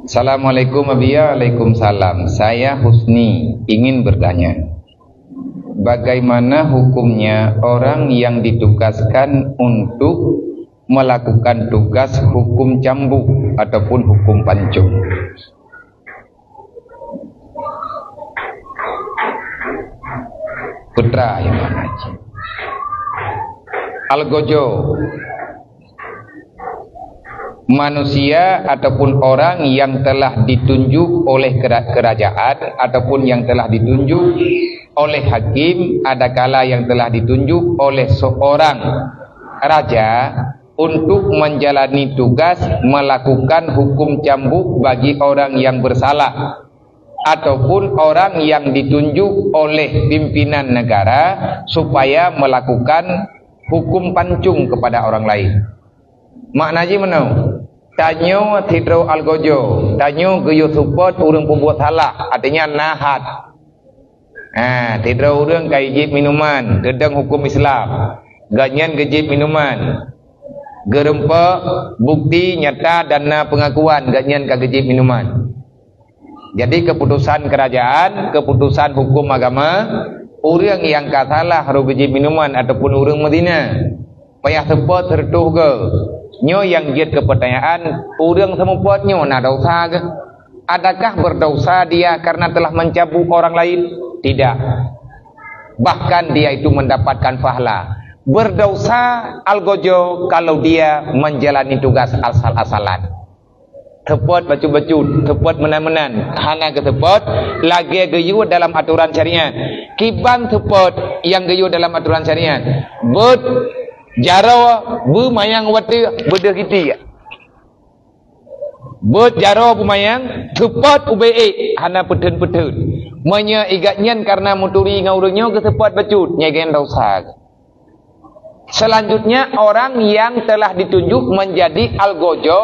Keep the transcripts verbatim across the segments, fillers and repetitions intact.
Assalamualaikum, Abi. Waalaikumsalam. Saya Husni, ingin bertanya, bagaimana hukumnya orang yang ditugaskan untuk melakukan tugas hukum cambuk ataupun hukum pancung? Putra yang ngaji. Algojo. Manusia ataupun orang yang telah ditunjuk oleh kera-, kerajaan ataupun yang telah ditunjuk oleh hakim, adakala yang telah ditunjuk oleh seorang raja untuk menjalani tugas melakukan hukum cambuk bagi orang yang bersalah ataupun orang yang ditunjuk oleh pimpinan negara supaya melakukan hukum pancung kepada orang lain. Makna jih meunoe, tanyoe sidroe algojo, tanyoe geuyue seupôt ureuëng peubuet salah, artinya nahat. Ha, sidroe ureuëng ka jijieb minuman, teudong hukum Islam. Gobnyan geujieb minuman. Geurumpok bukti nyata dan na pengakuan gobnyan ka geujieb minuman. Jadi, keputusan kerajaan, keputusan hukum agama, ureuëng nyang ka salah roh geujieb minuman ataupun ureuëng meuzina, payah seupôt sireutôh goe. Nyoe nyang jeuet keu peutanyaan, ureuëng seumupôt nyoe na desya geuh? Adakah berdosa dia karena telah mencambuk orang lain? Tidak. Bahkan dia itu mendapatkan pahala. Berdosa algojo kalau dia menjalani tugas asal-asalan. Seupôt bacut-bacut, seupôt meunan-meunan, hana geuseupôt lagée geuyue dalam atoran syariat. Kiban seupôt nyang geuyue dalam atoran syariat? Beuet jaroe beumayang watée beudeuh giti. Beuet jaroe beumayang, seupôt ubé ék, hana peutheun-peutheun. Meunyoe igat nyan kareuna meuturi ngon ureuëng nyoe geuseupôt bacut, nyan geuh desya. Selanjutnya, orang yang telah ditunjuk menjadi algojo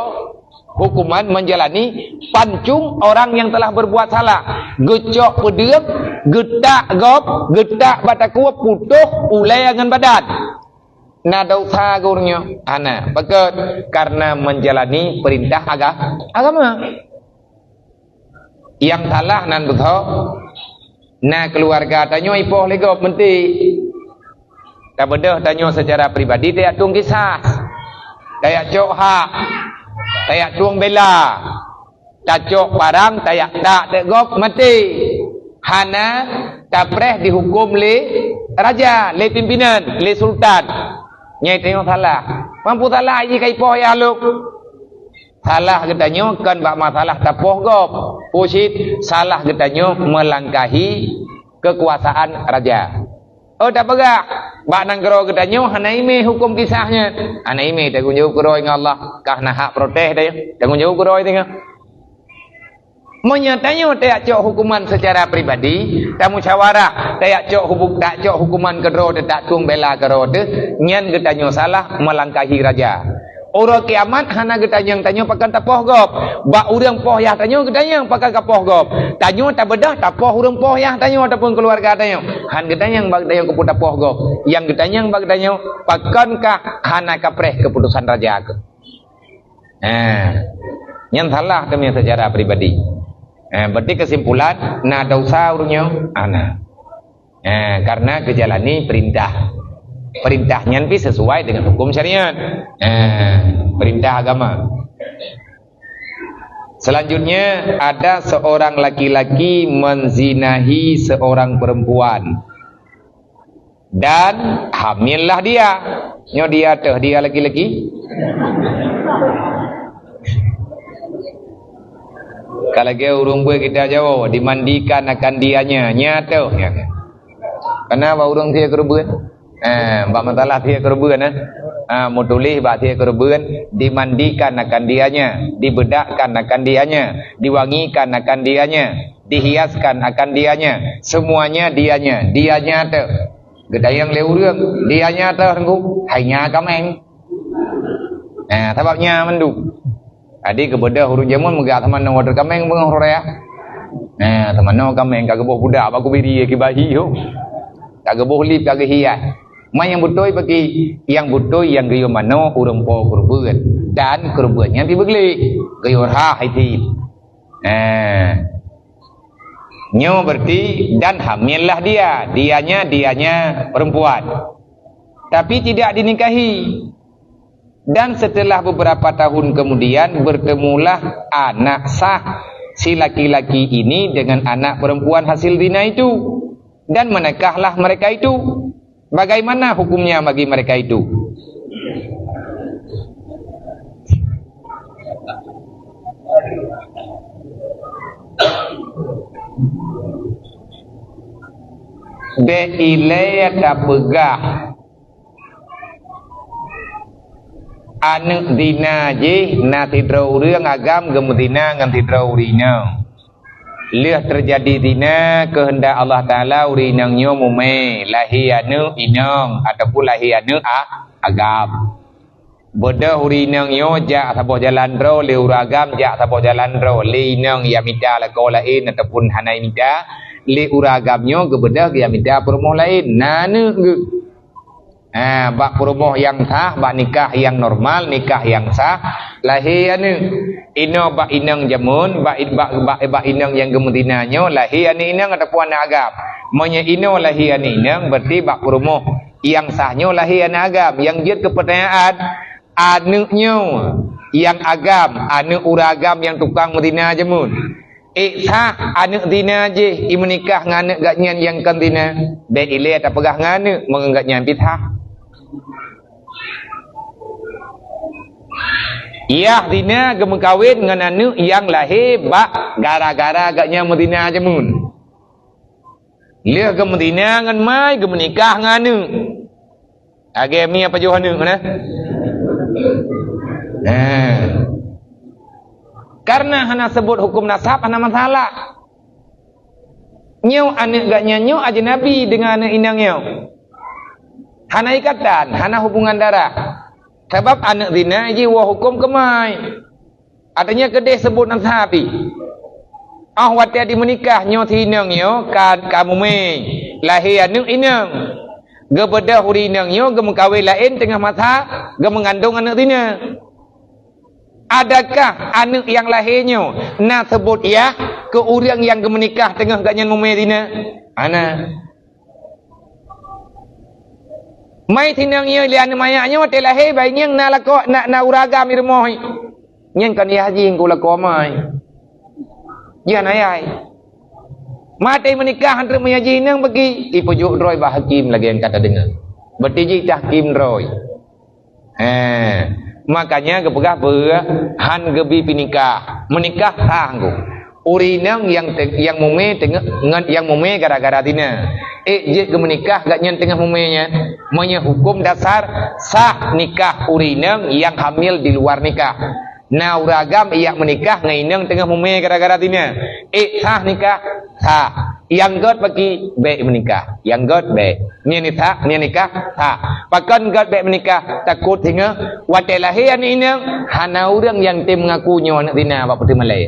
hukuman menjalani pancung orang yang telah berbuat salah. Geucok peudeueng, geutak gob, geutak bak takue, putôh ulée ngon badan. Na desya geuh ureuëng nyoe? Hana. Pakon? Karena menjalani perintah aga-, agama. Nyang salah nan beutôi, na keuluwarga tanyoe ipoh lé gob meuti. Tabeudôh tanyoe seucara pribadi tajak tueng kisah, tajak cok hak, tajak tueng bela, tacok parang, tajak tak teuk gob meuti. Hana tapreh dihukum lé raja, lé pimpinan, lé sultan. Nyan tanyoe salah. Mampu salah jih ka ipoh yah lom. Salah geutanyoe kon bak masalah tapoh gob. Peue cit, salah geutanyoe meulangkahi keukuasaan raja. Oh, tapeugah, bak nanggroe geutanyoe hana imé huköm kisah nyan. Hana imé tanggong jaweueb keudroe ngon Allah. Kah na hak protes tanyoe, tanggong jaweueb keudroe tanyoe. Meunyoe tanyoe tajak cok huköman seucara pribadi, tamusyawarah, tajak cok hubuk-, tajak cok huköman keudroe teuh, tajak tueng bela keudroe teuh, nyan geutanyoe salah meulangkahi raja. Uroe kiamat hana geutanyong tanyoe pakon tapoh gob. Bak ureuëng poh yah tanyoe geutanyong pakon kapoh gob. Tanyoe tabeudôh tapoh ureuëng poh yah tanyoe ataupun keuluwarga tanyoe. Han geutanyong bak tanyoe keupeue tapoh gob. Nyang geutanyong bak tanyoe, pakonkah hana kapreh keuputosan raja keuh? Ha. Nyan salah teumé seucara pribadi. Ha, berarti keusimpulan, na desya ureuëng nyoe? Hana. Eh, karena geujalani perintah. Perintah nyan pih sesuai dengan hukum syariat. Eh, perintah agama. Selanjutnya, ada seorang laki-laki menzinahi seorang perempuan. Dan hamillah dia. Nyoe dia teuh, dia laki-laki. Ka lagée ureuëng buet kita Jawa, dimandikan akan dianya. Nya teuh, nya. Kana bak ureuëng sie keureubeuen? Eh, bak masalah sie keureubeuen, eh. Ah, meutuléh bak sie keureubeuen, dimandikan akan dianya, dibedakkan akan dianya, diwangikan akan dianya, dihiaskan akan dianya, semuanya dianya, dianya teuh. Geutanyong lé ureuëng, dianya teuh, Teungku, hai nya kaméng. Eh, sabab nya mandum. Jadi, geubeudôh ureuëng jameun meugah teumanoe watée kaméng beungoh raya. Nah, teumanoe kaméng ka geuboh budak bak kubiri kibahi ho. Ka geuboh lip ka geuhias. Ma nyang beutôi bagi, nyang beutôi nyang geuyue manoe ureuëng po keureubeuen dan keureubeuen nyan tibeuglék. Geuyue rhah itit. Eh. Nyoe berarti dan hamil lah dia. Dianya, dianya perempuan. Tapi tidak dinikahi. Dan setelah beberapa tahun kemudian, bertemulah anak sah si laki-laki ini dengan anak perempuan hasil zina itu, dan menikahlah mereka itu. Bagaimana hukumnya bagi mereka itu? Bék ilée tapeugah aneuëk zina jih na sidroe ureuëng agam geumeuzina ngon sidroe ureuëng inong. Lheueh teujadi zina, keuheundak Allah Taala, ureuëng inong nyoe mumé, lahé aneuëk inong ataupun lahé aneuëk a-, agam. Beudôh ureuëng inong nyoe jak saboh jalan droe, lé ureuëng agam jak saboh jalan droe, lé inong jak mita lakoe laén ataupun hana mita, lé ureuëng agam nyoe geubeudôh jak mita peurumoh laén, na aneuëk geuh. Ha, bak peurumoh nyang sah, bak nikah nyang normal, nikah nyang sah, lahé aneuëk. Inoe bak inong jameun, bak, bak, bak, bak inong nyang geumeuzina nyoe, lahé aneuëk inong ataupun aneuëk agam. Meunyoe inoe lahé aneuëk inong, berarti bak peurumoh nyang sah nyoe lahé aneuëk agam. Nyang jeuet keu peutanyaan, aneuëk nyoe nyang agam, aneuëk ureuëng agam nyang tukang meuzina jameun. Ék sah aneuëk zina jih imeunikah ngon aneuëk gobnyan nyang kon zina? Bék ilée tapeugah ngon aneuëk, meungon gobnyan pih sah. Yah zina geumeukawen ngon aneuëk nyang lahé bak gara-gara gobnyan meuzina jameun. Lheueh geumeuzina ngon mai, geumeunikah ngon aneuëk. Lagée mi apa jih aneuëk na? Nah. Karena hana seubut huköm nasab, hana masalah. Nyoe aneuëk gobnyan nyoe ajnabi deungon aneuëk inong nyoe. Hana ikatan, hana hubungan darah. Sabab aneuëk zina jiwoe huköm keumai. Artinya keudeh seubut nasab pih. Óh watée jimeunikah nyoe si inong nyoe ka, ka mumé, lahé aneuëk inong. Geubeudôh ureuëng inong nyoe geumeukawen laén teungoh masa geumeungandong aneuëk zina. Adakah aneuëk nyang lahé nyoe na seubut yah keu ureuëng nyang geumeunikah teungoh gobnyan mumé zina? Hana. Mai si inong nyoe lé aneuëk manyak nyoe watée lahé, bayi nyan na lakoe, na, na ureuëng agam di rumoh. Nyan kon yah jih keu lakoe amai. Jih hana yah. Maté meunikah antre meuyaji inong bagi, ipeujok droe bak hakim lagée nyang ka tadeungoe. Berarti jih tahkim droe. Eh, makanya geupeugah beu han geubi peunikah. Meunikah sah ngku. Ureuëng inong nyang te-, nyang mumé teungoh, ngon nyang mumé gara-gara zina. Ék jeuet geumeunikah gobnyan teungoh mumé nyan. Meunyoe huköm dasar sah nikah ureuëng inong nyang hamil di luar nikah. Na ureuëng agam ijak meunikah ngon inong teungoh mumé gara-gara zina. Ék sah nikah? Sah. Nyang gét bagi bék meunikah. Nyang gét bék. Nyan sah, nyan nikah sah. Pakon gét bék meunikah? Takot singoh watée lahé aneuëk inong hana ureuëng nyang tem mengaku nyoe aneuëk zina bak peuteumé lé.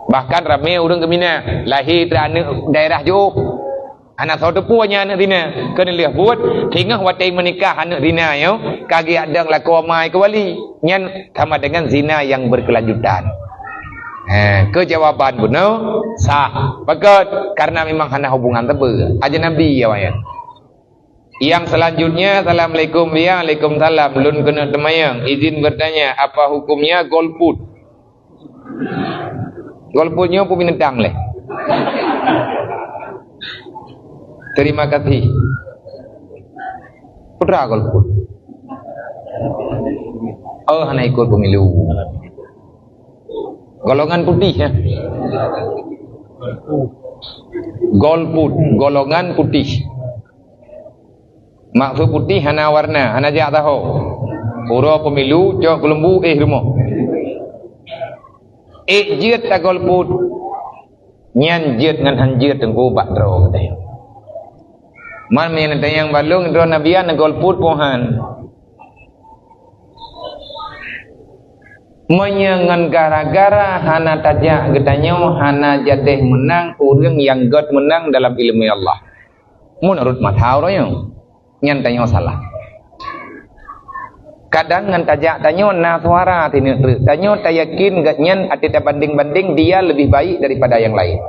Bahkan ramé ureuëng geuminah lahé teuk aneuëk daerah jiôh. Hana soe teupeu nyan aneuëk zina. Keuneulheueh buet singoh watée meunikah aneuëk zina nyoe ka geujak dong lakoe amai keuwali. Nyan sama dengan zina yang berkelanjutan. Ha, keujawaban bunoe sah. Pakon? Karena memang hana hubungan teupeu. Ajnabi awaknyan. Yang selanjutnya, assalamualaikum. Ya, waalaikumsalam. Lôn keuneuk teumayang. Izin bertanya, apa hukumnya golput? Golput nyoe peubinatang lé. Terima kasih. Putra golput. Oh, hana ikut pemilu. Golongan putih, ya. Golput, golongan putih. Maksud putih hana warna, hana jak taho. Uroe pemilu, cok keuleumbu, éh rumoh. Ék jeuet tagolput. Nyan jeuet ngon han jeuet teungku bak droe geutanyoe. Man meunyoe neutanyong bak lôn, droe Nabi nyan golput po han. Meunyoe ngon gara-gara hana tajak geutanyoe hana jadeh meunang ureuëng nyang gét meunang dalam iéleumé Allah. Meunurot mata uroe nyoe, nyan tanyoe salah. Kadang ngon tajak tanyoe na suara sineuk treuk. Tanyoe tayakin gobnyan até tabandeng-bandeng dia lebih baik daripada nyang laén.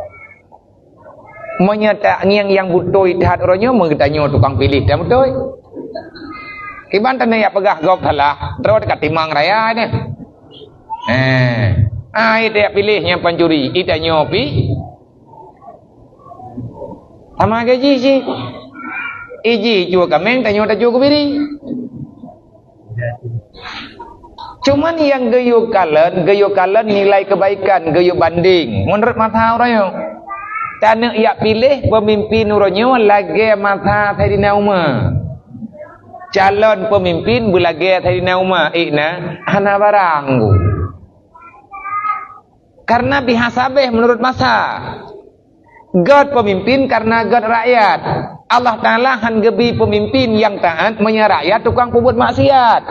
Meunyoe tangieng nyang beutôi that uroe nyoe, meugeutanyoe tukang piléh tan beutôi. Kiban taneuk jak peugah gob salah, droe ka timang raya nyan. Eh, ai tajak piléh nyang pancuri, i tanyoe pi. Sama gaji jih. Iji cue kaméng, tanyoe tacue keubiri. Cuman nyang geuyue kalon, geuyue kalon nilai kebaikan, geuyue bandeng meunurot masa uroe nyoe. Taneuk jak piléh peumimpin uroe nyoe lagée masa Saidina Umar. Calon peumimpin beulagée Saidina Umar, ék na hana barang. Karena biasa beh meunurot masa. Gét peumimpin karena gét rakyat. Allah Taala han geubi peumimpin nyang taát meunyoe rakyat tukang peubuet maksiat.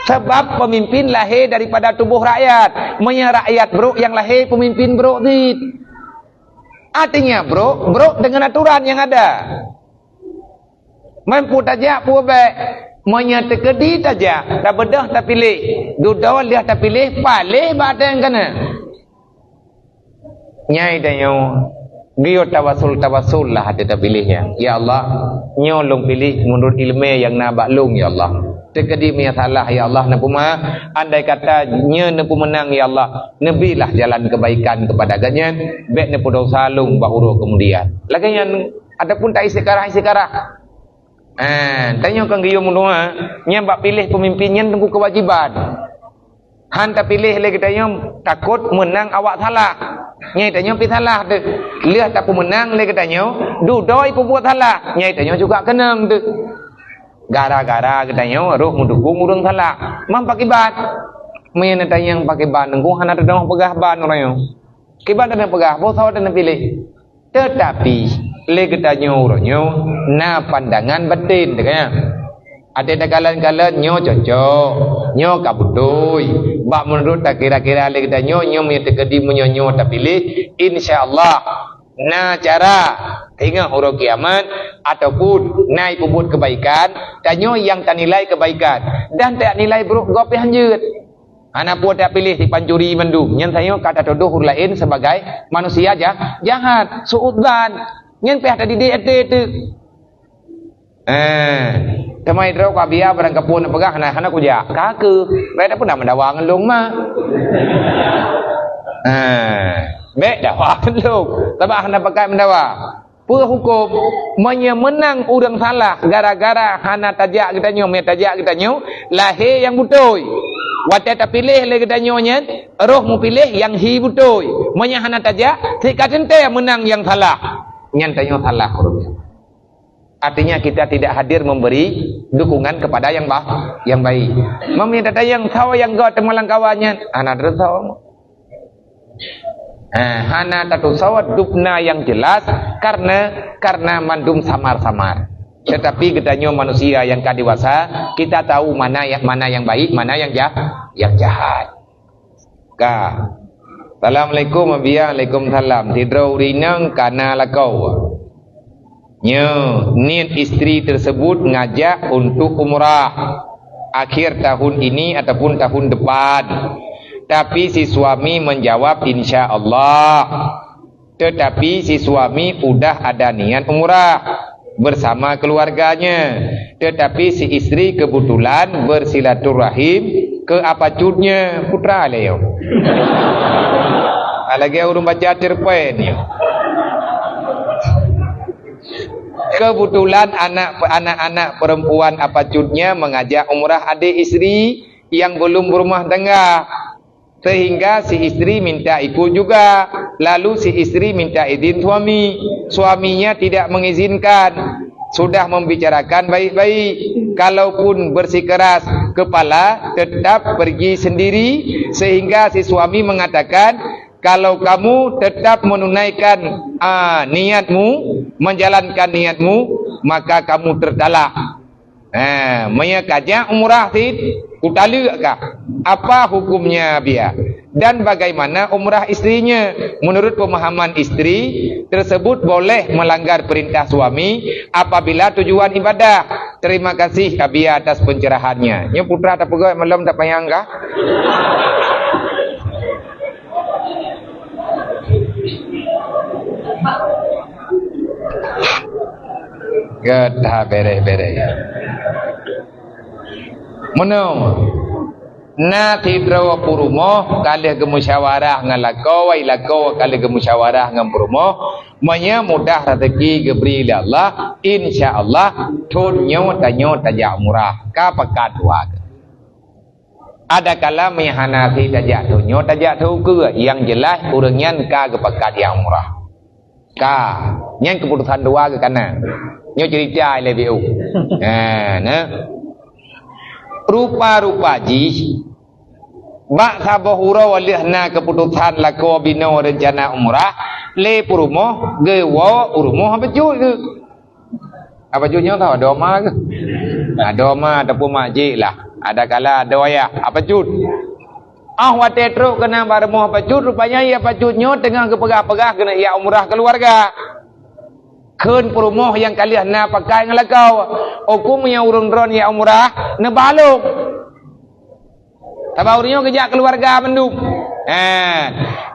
Sabab peumimpin lahé daripada tuboh rakyat. Meunyoe rakyat brok nyang lahé peumimpin brok cit. Artinya brok, brok dengan aturan yang ada. Meunyoe peue tajak peue bék. Meunyoe teukeudi tajak, tabeudôh tapiléh. Dudoe lheueh tapiléh, paléh bak até nyang kana. Nyai tanyoe geuyue tawasul-tawasul lah até tapiléh nyan. Ya Allah, nyoe lôn piléh meunurot iéleumé nyang na bak lôn, ya Allah. Teukeudi meunyoe salah, ya Allah, neupeumaaf. Andai kata nyoe neupeumeunang, ya Allah, neubilah jalan kebaikan keupada gobnyan, bék neupeudosa lôn bak uroe keumudian. Lagée nyan, ataupun ta-istikharah-istikharah. Eh, tanyoe kan geuyue meudoa, nyang bak piléh peumimpin nyan teungku keuwajéban. Han tapiléh lé geutanyoe takot meunang awak salah. Nyai tanyoe pi salah teuh. Lheueh tapeumeunang lé geutanyoe, dudoe peubuet salah. Nyai tanyoe juga keunong teuh. Gara-gara geutanyoe roh meudukong ureuëng salah. Mam pakriban? Meunyoe na tanyong pakriban, teungku hana teudeungoe peugah ban uroe nyoe. Kiban teudeungoe peugah, boh saboh teudeungoe piléh. Teutapi, lé geutanyoe uroe nyoe na pandangan baten, teuka nyan. Até takalon-kalon nyoe cocok, nyoe ka beutôi. Bak meunurot takira-kira lé geutanyoe, nyoe meunyoe teukeudi meunyoe nyoe tapiléh, insya Allah na cara teungoh uroe kiamat ataupun na ipeubuet kebaikan, tanyoe nyang tanilai kebaikan dan tanilai brok gob pih hanjeuet. Hana peue tapiléh si pancuri mandum. Nyan tanyoe ka tatudoh ureuëng laén sebagai manusia jah-, jahat, su'udzan. Nyan pih tadidik até teuh. Eh, teuma droe ka biya barang kapeue neupeugah hana, hana kujak. Ka keuh, bék dak peuna meudawa ngon lôn ma. Eh, bék dawa ngon lôn. Sabab hana pakat meudawa. Peue huköm? Meunyoe meunang ureuëng salah gara-gara hana tajak geutanyoe, meunyoe tajak geutanyoe, lahé nyang beutôi. Watée tapiléh lé geutanyoe nyan, roh meupiléh nyang hi beutôi. Meunyoe hana tajak, sit ka teuntée meunang nyang salah. Nyan tanyoe salah ureuëng nyan. Artinya kita tidak hadir memberi dukungan kepada yang ba-, yang baik. Meunyoe tatanyong soe nyang göt teuma lam kawan nyan, hana teusoe. Eh, hana tatusoe dubna nyang jelas karena, karena mandum samar-samar. Tetapi geutanyoe manusia nyang ka dewasa, kita tahu mana yang, mana yang baik, mana yang jah-, yang jahat. Ka. Assalamualaikum, Abiya. Waalaikumsalam. Sidroe ureuëng inong ka na lakoe. Nyoe, niet istri tersebut ngajak untuk umrah akhir tahun ini ataupun tahun depan. Tapi si suami menjawab, "Insya Allah." Tetapi si suami udah ada niat umrah bersama keluarganya. Tetapi si istri kebetulan bersilaturahim ke apa cutnya, putra lé nyoe. Ah, lagée ureuëng baca cerpen nyoe. Kebetulan anak, anak-anak perempuan apa cutnya mengajak umrah adik istri yang belum berumah tangga. Sehingga si istri minta ikut juga. Lalu si istri minta izin suami. Suaminya tidak mengizinkan. Sudah membicarakan baik-baik. Kalaupun bersikeras kepala, tetap pergi sendiri. Sehingga si suami mengatakan, "Kalau kamu tetap menunaikan, ah, niatmu, menjalankan niatmu, maka kamu tertalak." Ha, meunyoe ka jak umrah cit, kutaleuek kah. Apa hukumnya, Abiya? Dan bagaimana umrah istrinya? Menurut pemahaman istri, tersebut boleh melanggar perintah suami apabila tujuan ibadah. Terima kasih Abia atas pencerahannya. Nyoe putra tapeugah malam tak payah kah? Gata bereh-bereh. Meunoe. Na sidroe peurumoh ka lheueh geumusyawarah ngon lakoe, lakoe ka lheueh geumusyawarah ngon peurumoh, meunyoe mudah raseuki geubri lé Allah, insya Allah thon nyoe tanyoe tajak umrah, ka pakat dua. Adakala meunyoe hana si tajak thon nyoe tajak thon ukeue, nyang jeulaih ureuëng nyan ka geupakat jak umrah. Ka, nyan keuputosan dua geuh ka na. Nyoe ceurita ilée B U. Ha, na. Rupa-rupa jih, bak saboh uroe lheueh na keuputosan lakoe binoe reuncana umrah, lé peurumoh geuwoe u rumoh Abah Cut geuh. Abah Cut nyoe tau, adoe ma geuh. Adoe ma ataupun mak jih lah. Adakala adoe ayah, Abah Cut. Óh watée trok keunan bak rumoh Abah Cut, rupanya Abah Cut nyoe teungoh geupeugah-peugah keuneuk jak umrah keuluwarga. Kheun peurumoh nyang ka lheueh na pakat ngon lakoe, "Hukôm nyang ureuëng droe jak umrah neuba lôn." Sabab ureuëng nyoe geujak keuluwarga mandum. Ha,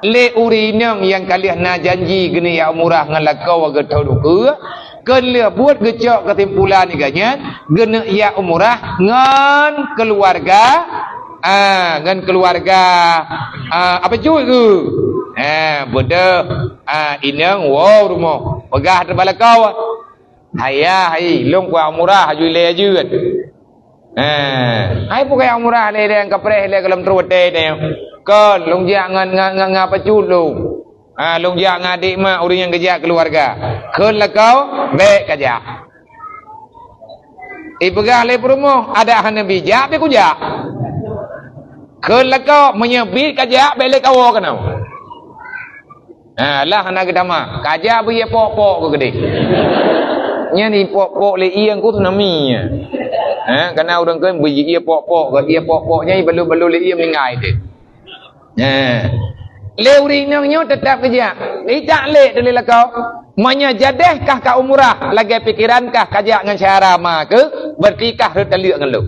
lé ureuëng inong nyang ka lheueh na janji keuneuk jak umrah ngon lakoe geuthon ukeue, kheun lheueh buet geucok keusimpulan geuh nyan, geuneuk jak umrah ngon keuluwarga, ah, ngon keuluwarga, ah, Abah Cut geuh. Ah, beudôh, ah, inong woe u rumoh, peugah teubalakoe, "Hai yah, hai, lôn kujak umrah, aju ilée jeuet." Ah, hai peugah jak umrah lé, lé nyang kapreh lé gohlom trok watée nyoe. "Kon, lôn jak ngon, ngon, ngon, ngon Abah Cut lôn. Ah, lôn jak ngon adék mak ureuëng nyang geujak keuluwarga." Kheun lakoe, "Bék kajak." Ipeugah lé peurumoh, "Adak hana bijak, bék kujak." Kheun lakoe, "Meunyoe bit kajak, bék lé kawoe keunoe." Ha, lah hana geutamah. Kajak beu ie pok-pok keu keudeh. Nyan ipok-pok lé ie ngon tsunami. Ha, kana ureuëng kheun beu ie pok-pok, keu ie pok-pok nyan ibalot-balot lé ie meuninggai teuh. Nah, lé ureuëng inong nyoe teutap geujak. Ijak lé teuh lé lakoe. Meunyoe jadeh kah ka umrah, lagée pikeran kah kajak ngon syedara ma keuh, berarti kah rhot taleuek ngon lôn.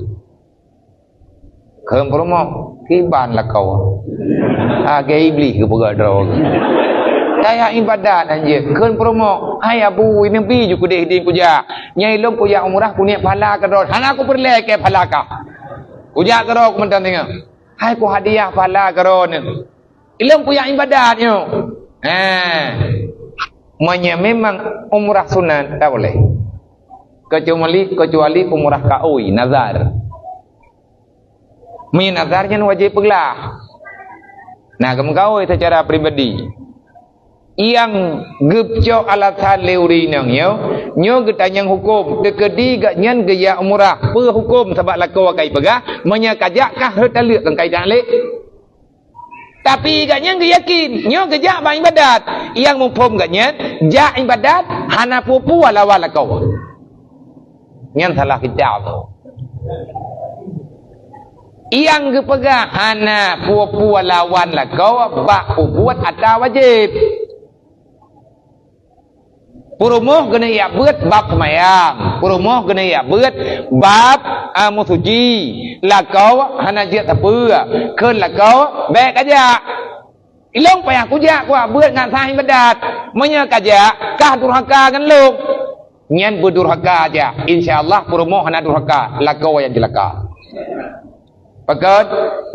Kheun peurumoh, kiban lakoe. Lagée Iblih geupeugah droe. Kaya ibadat anjeuk. Kheun peurumoh, "Hai Abu, inebi ju keudeh ding kujak. Nyai lôn kujak umrah kuniet pahala keudroe. Hana kupeureulée keu pahala kah. Kujak keudroe keumeuntan singoh." Hai ku hadiah pahala keu droeneuh. Ilôn kujak ibadat nyoe. Ha. Meunyoe memang umrah sunat, tak boleh. Kecuali, kecuali umrah kaui, nazar. Meunyoe nazar nyan wajéb peuglah. Nah, geumeukaui secara pribadi. Nyang geucok alasan lé ureuëng inong nyoe, nyoe geutanyong huköm, teukeudi gobnyan geujak umrah, peue huköm sabab lakoe ka ipeugah, meunyoe kajak kah rhot taleuek keu kaidah lé. Tapi gobnyan geuyakin, nyoe geujak bak ibadat, nyang muphom gobnyan jak ibadat hana peue-peue lawan lakoe. Nyan salah kitab. Nyang geupeugah hana peue-peue lawan lakoe bak peubuet atra wajéb. Peurumoh keuneuk jak beuet bab seumayang, peurumoh keuneuk jak beuet bab, a, meusuci, lakoe hana jeuet sapeue, kheun lakoe bék kajak. Ilôn payah kujak kuak beuet ngon sah ibadat. Meunyoe kajak, kah durhaka ngon lôn. Nyan beudurhaka jak. Insya Allah peurumoh hana durhaka, lakoe nyang ceulaka. Pakon?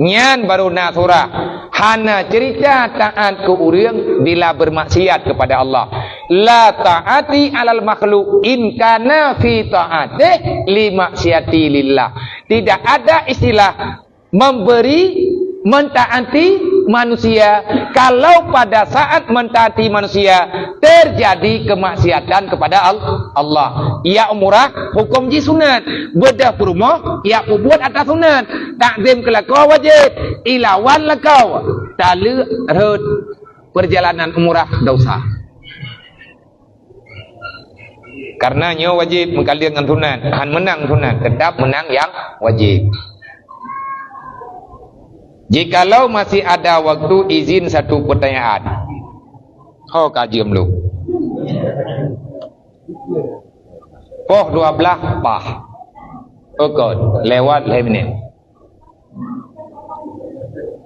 Nyan baru na surah. Hana cerita taat keu ureuëng bila bermaksiat kepada Allah. La ta'ati alal makhluk in kana fi ta'atih li maksiati lillah. Tidak ada istilah memberi, mentaati manusia, kalau pada saat mentaati manusia terjadi kemaksiatan kepada Al-, Allah. Jak umrah huköm jih sunat, beudôh peurumoh jak peubuet atra sunat, takzim keu lakoe wajéb, ilawan lakoe taleuek rhot, perjalanan umrah dosa. Karena nyoe wajéb meukaleueng ngon sunat, han meunang sunat, teutap meunang nyang wajéb. Jikalau masih ada waktu, izin satu pertanyaan. Ho ka jeuem lom. Poh dua belas pah. Pokok lewat lhèe minit.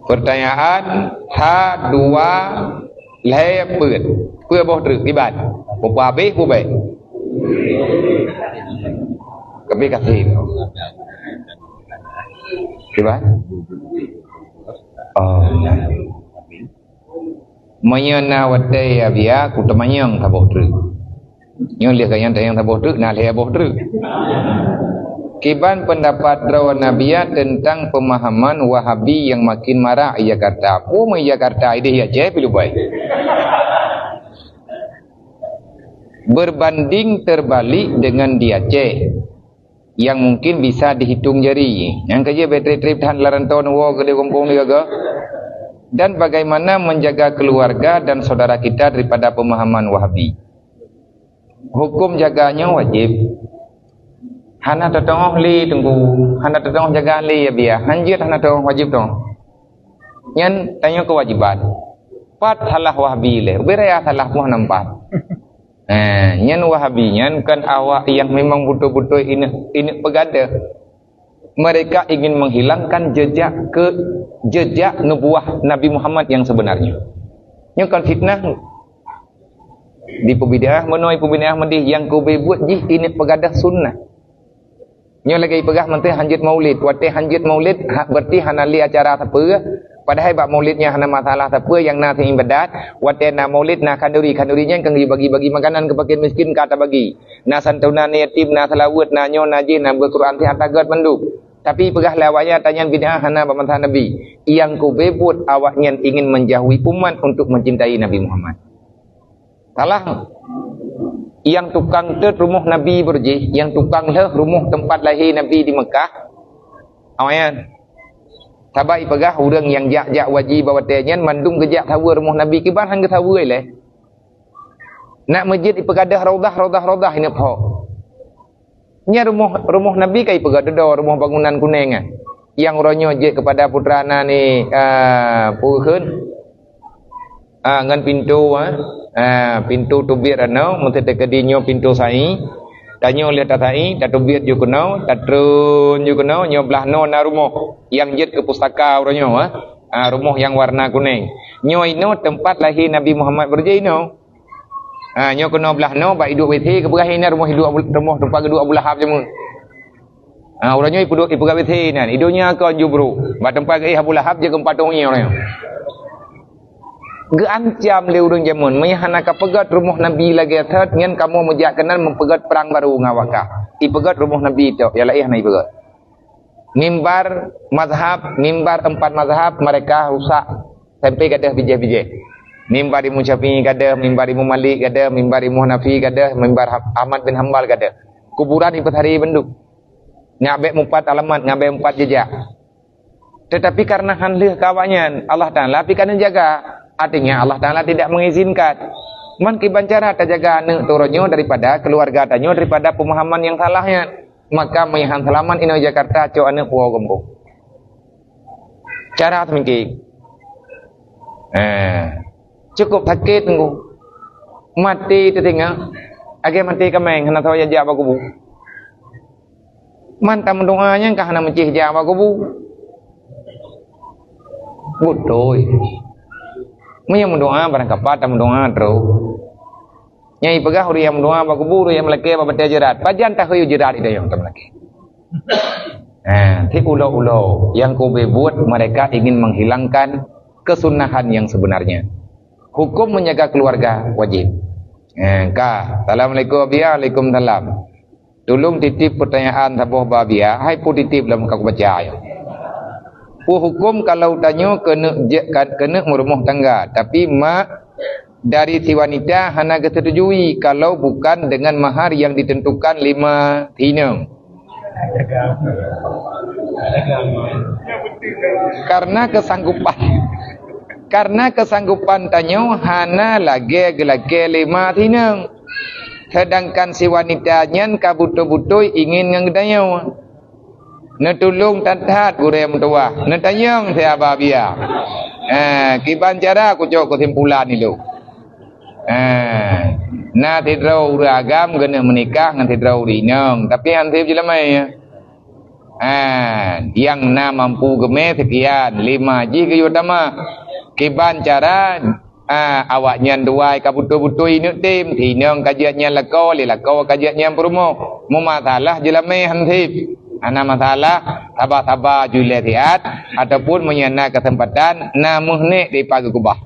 Pertanyaan, ha dua lhèe peuet. Peuet boh treuk kiban. Peue habéh peue bèk. Tapi kasih. Kiban? Oh. Meunyoe na watèe ya biya, kuteumanyong saboh treuk. Nyoe lheueh ka nyang tanyong saboh treuk, na lhèe boh treuk. Kiban pendapat droe Nabiya tentang pemahaman Wahabi yang makin marak di Jakarta? Peue meuh Jakarta, idéh Aceh pi lubai. Berbanding terbalik dengan di Aceh yang mungkin bisa dihitung jari. Nyang ka jeuet bèk trép-trép that lam rantau neuwoe keu di gampông di gaga. Dan bagaimana menjaga keluarga dan saudara kita daripada pemahaman Wahabi? Hukum jaga nyoe wajib. Hana teuteungoh lé teungku, hana teuteungoh jaga lé ya biya. Hanjeuet hana teuteungoh wajib teungoh. Nyan tanyoe keuwajiban. Pat salah Wahabi lé, ubé raya salah pun hana pat. Eh, nyan Wahabi nyan kan awak yang memang beutôi-beutôi ineuk, ineuk peugadeuh. Mereka ingin menghilangkan jejak ke, jejak nubuah Nabi Muhammad yang sebenarnya. Nyoe kan fitnah. Dipeubid'ah meunoe, dipeubid'ah meudéh, nyang keu ubé buet jih ineuk peugadeuh sunnah. Nyoe lagèe ipeugah mantong hanjeuet maulid. Watèe hanjeuet maulid, ha, berarti hana lé acara sapeue. Padahai bak maulid nyan hana masalah sapeue, nyang na seuibadat. Watèe na maulid, na khanduri. Khanduri nyan keu bagi-bagi makanan keu fakir miskin ka tabagi. Na santunan yatim, na seulaweuet, na nyoe, na jih, na beuet Quran, sihat, tagat mandum. Tapi ipeugah lé awaknyan, tanyan bid'ah hana bak masa Nabi. Nyang keu ubé buet awaknyan ingin menjauhi umat untuk mencintai Nabi Muhammad. Salah. Nyang tukang teuet rumoh Nabi beurjih, nyang tukang lheueh rumoh teumpat lahé Nabi di Meukah. Awaknyan. Sabab ipeugah ureueng nyang jak-jak haji bak watèe nyan mandum geujak saweue rumoh Nabi, kiban han geusaweue lé. Nak meujeuet ipeugadeuh raudhah, raudhah, raudhah ineuk phok. Nyan rumoh, rumoh Nabi ka ipeugah dudoe, rumoh bangunan kunèng nyan. Nyang uroe nyoe jeuet keupada putra na ni, ah, peue kheun? Ah, ngon pintoe, ah. Ah, pintoe teubiet anoe, meuseuti keudéh nyoe pintoe sa'i. Tanyoe lheueh tasa'i, tateubiet ju keunoe, tatreun ju keunoe, nyoe blah noe na rumoh nyang jeuet keu pustaka uroe nyoe, ah. Ah, rumoh nyang warna kunèng. Nyoe inoe teumpat lahé Nabi Muhammad beurjih inoe. Ha, nyoe keunoe blah noe, bak iduek WC, keupeugah inan rumoh iduek Abu, rumoh teumpat geuduek Abu Lahab jameun. Ha, uroe nyoe ipeuduek, ipeugat WC inan. Iduek nyan kon jubru. Bak teumpat geuéh Abu Lahab jeuet keu empat thôn nyoe uroe nyoe. Geuancam lé ureueng jameun, meunyo hana kapeugét rumoh Nabi lagèe thot, nyan kamoe meujak keunan meupeugét prang barô ngon awak kah. Ipeugét rumoh Nabi tok, nyang laén hana ipeugét. Mimbar mazhab, mimbar empat mazhab mereka rusak sampai gadôh bijéh-bijéh. Mimbar Imam Syafi'i gadôh, mimbar Imam Malik gadôh, mimbar Imam Hanafi gadôh, mimbar Ha-, Ahmad bin Hambal gadôh. Kuburan ipeusaré bandum. Nyak bèk mupat alamat, nyak bèk mupat jejak. Tetapi karena han lheueh keu awaknyan, Allah Taala pih ka neujaga. Artinya Allah Taala tidak mengizinkan. Man kiban cara tajaga aneuk turun nyoe daripada keluarga tanyoe daripada pemahaman yang salah nyan. Maka meuihan seulamat inoe Jakarta cok aneuk puwoe gampông. Cara teumiki. Eh, cukup sakét teungku. Maté teutinggai, lagèe maté kaméng hana sawa jak bak kubu. Man tameudoa nyan ka hana meucéh jak bak kubu. Beutôi. Meunyoe meudoa barangkapat tameudoa trôh. Nyang ipeugah ureueng nyang meudoa bak kubu, ureueng nyang meulakèe bak batèe jeurat. Pajan taheuyue jeurat idayong tameulakèe. Ha, ti ulo-ulo nyang keu ubé buet mereka ingin menghilangkan kesunahan yang sebenarnya. Hukum menjaga keluarga wajib. Ha, ka. Assalamualaikum, Abiya. Waalaikumsalam. Tulông titip peutanyaan saboh bak Abiya, hai peue titip lam ka kubaca nyoe. Peue hukum kalau tanyoe keuneuk je-, ka-, keuneuk meurumoh tangga, tapi mak dari si wanita hana geusetujui kalau bukan dengan mahar yang ditentukan lima tinong? Karena kesanggupan, karena kesanggupan tanyoe hana lagèe geulakèe lima tinong. Sedangkan si wanita nyan ka beutôi-beutôi ingin ngon geutanyoe. Neutulông that-that gurèe meutuwah, neutanyong si Aba Abiya. Eh, kiban cara kucok keusimpulan ilông. Eh, na sidroe ureueng agam geuneuk meunikah ngon sidroe ureueng inong, tapi han sép jeulamèe. Ha, nyang na mampu geumè sekian, lima jih geuyue tamah. Kiban cara, ha, awaknyan dua ka beutôi-beutôi ineuk tem, sinong ka jeuet nyan lakoe, lé lakoe ka jeuet nyan peurumoh. Meumasalah jeulamè han sép. Hana masalah, saba-saba ju lé siat, ataupun meunyoe na keuseumpatan, na meuhné dipa geukeubah.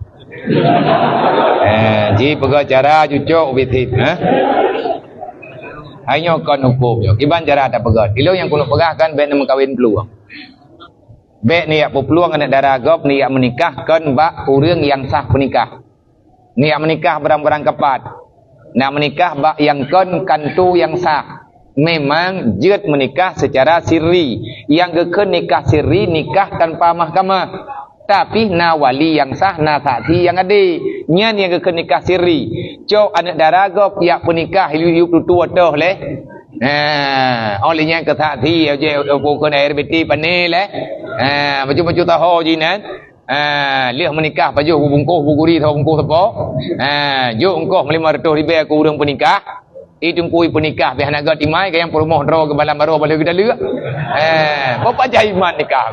Eh, ji peugah cara ju cok ubit sép, ha? Hai nyoe kon huköm nyoe. Kiban cara tapeugah. Ilôn nyang keuneuk peugah kan bèk neumeukawen plueng. Bèk neujak peuplueng aneuk dara gob neujak meunikah kon bak ureueng nyang sah peunikah. Neujak meunikah barang-barang kapat. Neujak meunikah bak nyang kon kantô nyang sah. Memang jeuet meunikah secara sirri. Nyang geukheun nikah sirri, nikah tanpa mahkamah. Tapi na wali nyang sah, na saksi nyang adé. Nyan nyang geukheun nikah sirri. Cok aneuk dara gob jak peunikah, yub-yub tutoe toh lé. Nah, oh lheueh nyan keu saksi, ojek, ukeue air beti pané lé. Ha, bacut-bacut taho jinan. Ha, lheueh meunikah pajoh bubungkoh buguri saboh bungkoh sapo. Ha, jok ongkoh lima ratus ribèe keu ureueng peunikah. Ih, teungku peunikah pih hana gèt imai, ka nyang peurumoh droe geubalam baroe baleue geutaleuek. Eh, beu pajah iman nikah.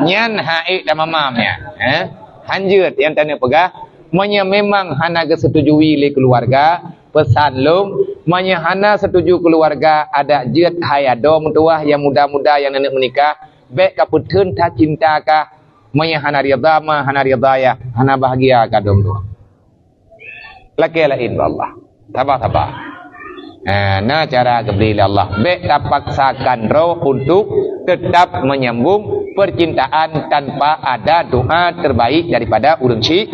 Nyan hak ék dan mamam nyan. Eh, hanjeuet nyang taneuk peugah, meunyoe memang hana geusetujui lé keuluwarga, peusan lôn, meunyoe hana setuju keuluwarga, adak jeuet hai adoe meutuwah nyang muda-muda nyang neuk meunikah, bèk kapeutheun that cinta kah, meunyoe hana ridha ma, hana ridha yah, hana bahagia kah adoe meutuwah. Lakèe laén bak Allah. Saba-saba. Ha, na cara geubri lé Allah. Bèk tapaksakan droe untuk tetap menyambung percintaan tanpa ada doa terbaik daripada ureueng syik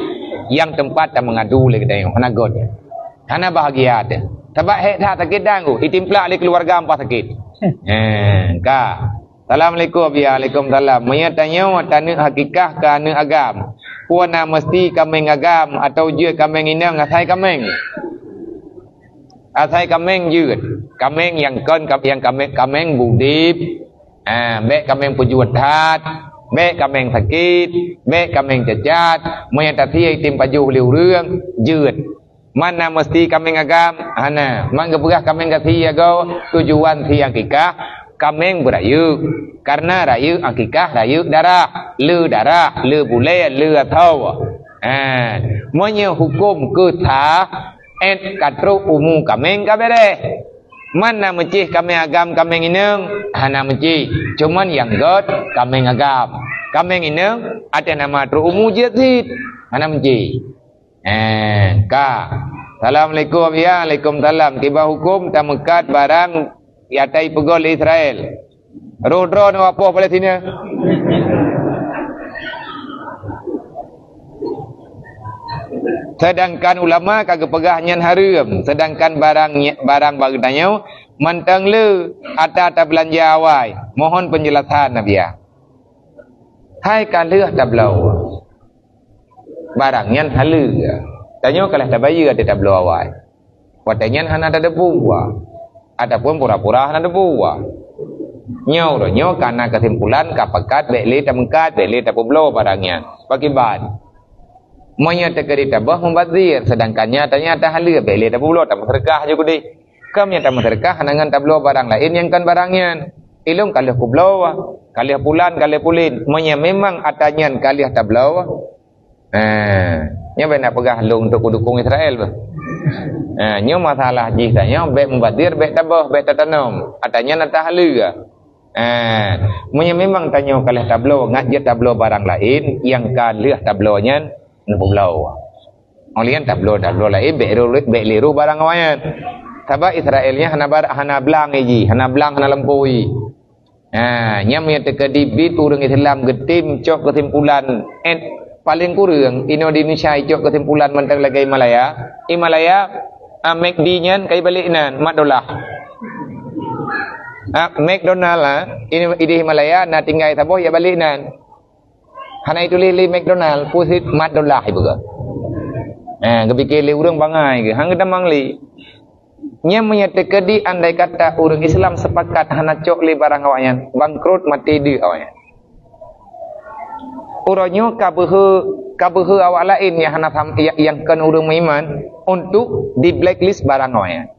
nyang teumpat tameungadu lé geutanyoe. Hana göt. Hana bahagia teuh. Sabab hék that sakét dan ku, itimplak lé keuluwarga ampa sakét. Ha, ka. Assalamualaikum. Ya, waalaikumsalam. Meunyoe tanyoe taneuk hakikah keu aneuk agam, peue na meusti kaméng agam atawa jeuet kaméng inong asai kaméng? Asai kaméng jeuet. Kaméng nyang kon ka-, nyang kaméng, kaméng budép. Ah, bèk kaméng peujeuet that, bèk kaméng sakét, bèk kaméng cacat. Meunyoe tasie item pajoh lé ureueng, jeuet. Man na meusti kaméng agam? Hana. Man geupeugah kaméng gaki agoe, tujuan si akikah, kaméng beurayeuk. Karena rayeuk akikah, rayeuk darah, le darah, le bulèe, le athoe. Ha, meunyoe huköm keu sah, èt ka trok umu kaméng ka bèrèh. Man na meucéh kaméng agam, kaméng inong? Hana meucéh. Cuman nyang göt kaméng agam. Kaméng inong, até nama trok umu jeuet cit. Hana meucéh. Eh, ka. Assalamualaikum. Ya, waalaikumsalam. Kiban huköm tameukat barang nyang tapeugöt lé Israel. Roh droeneuh wapoh Palestina. Sedangkan ulama ka geupeugah nyan hareuem, sedangkan barang nye-, barang bak geutanyoe mantong le ata tabeulanja awai. Mohon penjelasan, Nabiya. Hai ka lheueh tabloe. Barang nyan haleue. Tanyoe ka lheueh tabayeue até tabloe awai. Watèe nyan hana tadebu wa, ataupun pura-pura hana debu wa. Nyoe uroe nyoe ka na keusimpulan ka pakat bèk lé tameukat, bèk lé tapeubloe barang nyan. Pakriban? Meunyoe teukeudi taböh mubazir, seudangkan nyata-nyata haleue bèk lé tapeubloe, tameuseudeukah ju keudeh. Ka meunyoe tameuseudeukah hana ngon tabloe barang laén nyang kon barang nyan. Ilôn ka lheueh kubloe, ka lheueh pulan, ka lheueh pulen. Meunyoe memang ata nyan ka lheueh tabloe, eh, nyoe bèk na peugah lôn untuk kudukong Israel beuh. Eh, nyoe masalah jih tanyoe bèk mubazir, bèk taböh, bèk tatanom. Ata nyan ata haleue. Eh, meunyoe memang tanyoe ka lheueh tabloe, ngat jeuet tabloe barang laén, nyang ka lheueh tabloe nyan neupeubloe. Óh lheueh nyan tabloe-tabloe laén bèk ru-, bèk lé roh barang awai nyan. Sabab Israel nyan hana bar-, hana blang jih, hana blang, hana lampôh jih. Ha, nyan meunyoe teukeudi bit ureueng Islam geutem cok keusimpulan, eh, paleng kureueng inoe di Indonesia icok keusimpulan mantong lagèe Himalaya. Himalaya, ah, McD nyan ka ibalek nan, Mat Dolah. Ah, McDonald, ah, ini, di Himalaya na tinggai saboh ya balek nan. Hana ituléh lé McDonald, peue cit Mat Dolah ipeugah. Eh, geupike lé ureueng bangai geuh, han geutamong lé. Nyan meunyoe teukeudi andai kata ureueng Islam sepakat hana cok lé barang awaknyan, bangkrot maté deuek awaknyan. Uroe nyoe ka beuhe, ka beuhe awak laén nyang hana sam-, nyang, nyang kon ureueng meuiman untuk di blacklist barang awaknyan.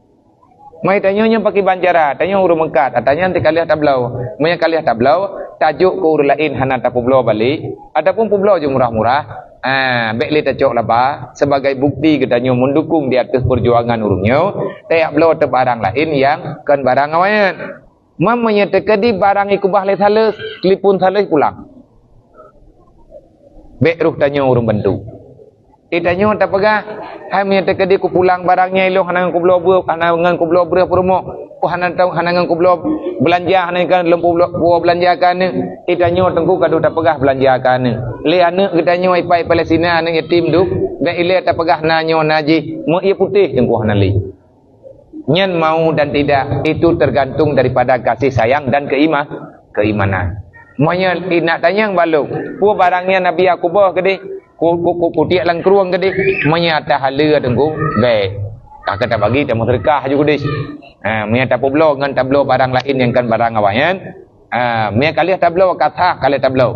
Mai tanyoe nyoe pakiban cara, tanyoe ureuëng meukat, ata nyan teuka lheueh tabloe. Meunyoe ka lheueh tabloe, tajok keu ureuëng laén hana tapeubloe balek, ataupun peubloe jumrah murah, ah, bék lé tacok laba sebagai bukti geutanyoe meudukong di ateueh peujuangan ureuëng nyoe, tajak bloe teuh barang laén nyang kon barang awaknyan. Mam meunyoe teukeudi barang ikeubah lé saleues, telepon saleues pulang. Bék roh tanyoe ureuëng bantu. Eh, tanyoe tapeugah, "Hai meunyoe teukeudi kupulang barang nyan ilôn hana ngon kubloe beu-, hana ngon kubloe breueh peurumoh, oh, hana tau, hana ngon kubloe beulanja, hana ngon lôn publoe, puwoe beulanja keu aneuëk." Eh, tanyoe teungku ka deuh tapeugah beulanja keu aneuëk. Lé aneuëk geutanyoe ipai Palestina, aneuëk yatim duek, bék ilée tapeugah na nyoe na jih, meu ié putéh teungku hana lé. Nyan mau dan tidak, itu tergantung daripada kasih sayang dan keima-, keimanan. Meunyoe inak tanyong balok, peue barang nyan Nabi Yakubah keudeh, ku, ku, ku, kutiek lam krueng keudeh, meunyoe ata haleue teungku, bék. Ka kata bagi, ta meuseudeukah ju keudeh. Ha, meunyoe tapeubloe ngon tabloe barang laén nyang kon barang awaknyan, ha, meunyoe ka lheueh tabloe, ka sah ka lheueh tabloe.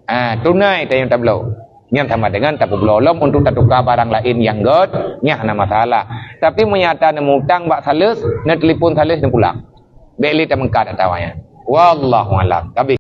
Ah, tunai tanyoe tabloe. Nyan sama dengan tapeubloe lom untuk tatuka barang laén nyang göt, nyan hana masalah. Tapi meunyoe ata neumutang bak saleues, neutelepon saleues neupulang. Bék lé tameukat atawa nyan. Wallahu alam. Tapi